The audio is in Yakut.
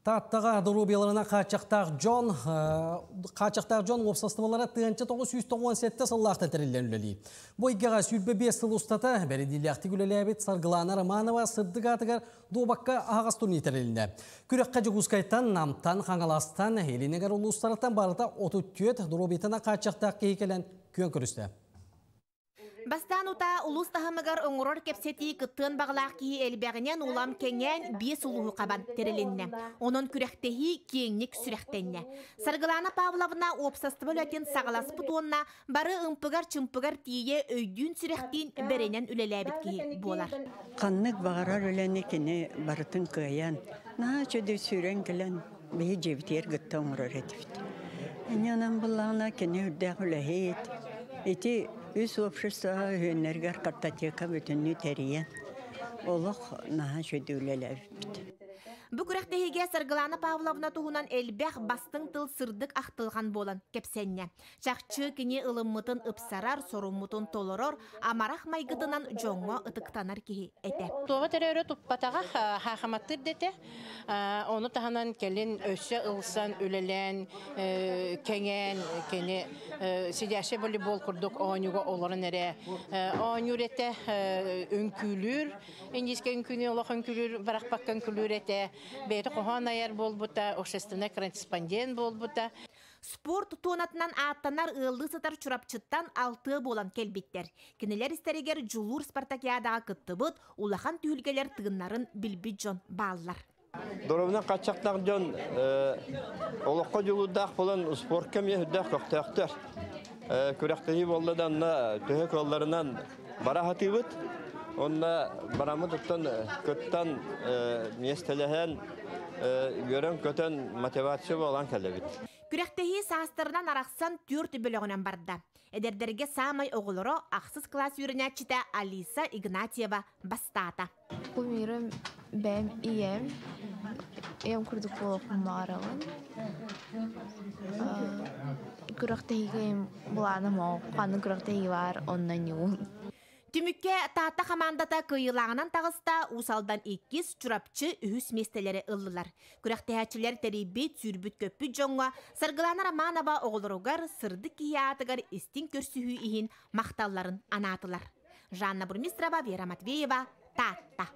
Тааттаҕа доруобуйаларынан хааччахтаах дьон хааччахтаах дьон уопсастыбалара 1997 сыллаахтан тэриллэн үлэлиир. Бу эйгэҕэ 25 сыл устата бэриниилээхтик үлэлээбит Саргылаана Романова сырдык аатыгар дуобакка аһаҕас турнир тэрилиннэ. Күрэххэ Дьокуускайтан, Намтан, Хаҥаластан, Илин эҥэр улуустарыттан барыта 34 доруобуйатынан хааччахтаах киһи кэлэн күөн көрүстэ. Бастаан утаа улуус таһымыгар оҥорор кэпсэтии кыттыан баҕалаах киһи элбэҕинэн улам кэҥээн биэс улууһу хабан тэрилиннэ. Онон күрэхтэһии киэҥник сүрэхтэннэ. Саргылаана Павловна уопсастыба үлэтин саҕаласпыт уонна бары ымпыгар-чымпыгар тиийэ өйдүүн-сүрэхтиин бэринэн үлэлээбит киһи буолар. Ханнык баҕарар үлэни кини барытын кыайан, наһаа үчүгэй сүүрэн кэлэн биһи дьиэбитигэр кытта оҥорор этибит. Инньэ буллаҕына кини үрдээх үлэһит. Ити үс общество үһүөннэригэр картотека бүтүннүү тэрийэн олох наһаа үчүгэй үлэлээбиппит. Бу күрэхтэһиигэ Саргылаана Павловна туһунан элбэх бастыҥ тыл сырдык ахтылҕан буолан кэпсэннэ. Чахчы кини ылыммытын ыпсарар, соруммутун толорор, амарах майгытынан дьоҥҥо ытыктанар киһи этэ. Туоба төрөөрө туппатаҕа хаахаматтыыр дэтэ. Ону таһынан кэлин өссө ылсан үлэлээн, кэҥээн кини сидящий волейбол курдук оонньууга олорон эрэ оонньуур этэ, үҥкүүлүүр, индийскэй үҥкүүнү олох үҥкүүлүүр, барахпакка үҥкүүлүүр этэ. Бэйэтэ хоһоон айар буолбута, общественный корреспондент буолбута. Спорт туонатынан ааттанар ыаллыы сытар Чурапчыттан алтыа буолан кэлбиттэр. Кинилэр истэригэр Дьулуур спартакиадаҕа кыттыбыт, улахан түһүлгэлэр тыыннарын билбит дьон бааллар. Доруобунан хааччахтаах дьон олоххо дьулуурдаах буолан спортка эмиэ үрдээх көхтөөхтөр. Күрэхтэһии буолла да онно төһө кыалларынан бара сатыыбыт. Онно бараммыт оттон кыттан миэстэлэһэн үөрэн-көтөн мотивация буолан кэлэбит. Күрэхтэһии саастарынан арахсан түөрт бөлөҕүнэн барда. Эдэрдэргэ саамай оҕолоро ахсыс кылаас үөрэнээччитэ Алиса Игнатьева бастаата. Кумирым бэйэм ийэм, ийэм курдук буолуохпун баҕарабын. Күрэхтэһиигэ былааным ол, ханнык күрэхтэһии баар, онно ньуун. Түмүккэ Таатта хамаандата кыайыылааҕынан таҕыста, Уус Алдан иккис, Чурапчы үһүс миэстэлэри ыллылар. Күрэхтэһээччилэр тэрийбит, сүүрбүт-көппүт дьоҥҥо Саргылаана Романова оҕолоругар сырдык киһи аатыгар истиҥ көрсүһүү иһин махталларын анаатылар. Жанна Бурмистрова, Вера Матвеева, Таатта.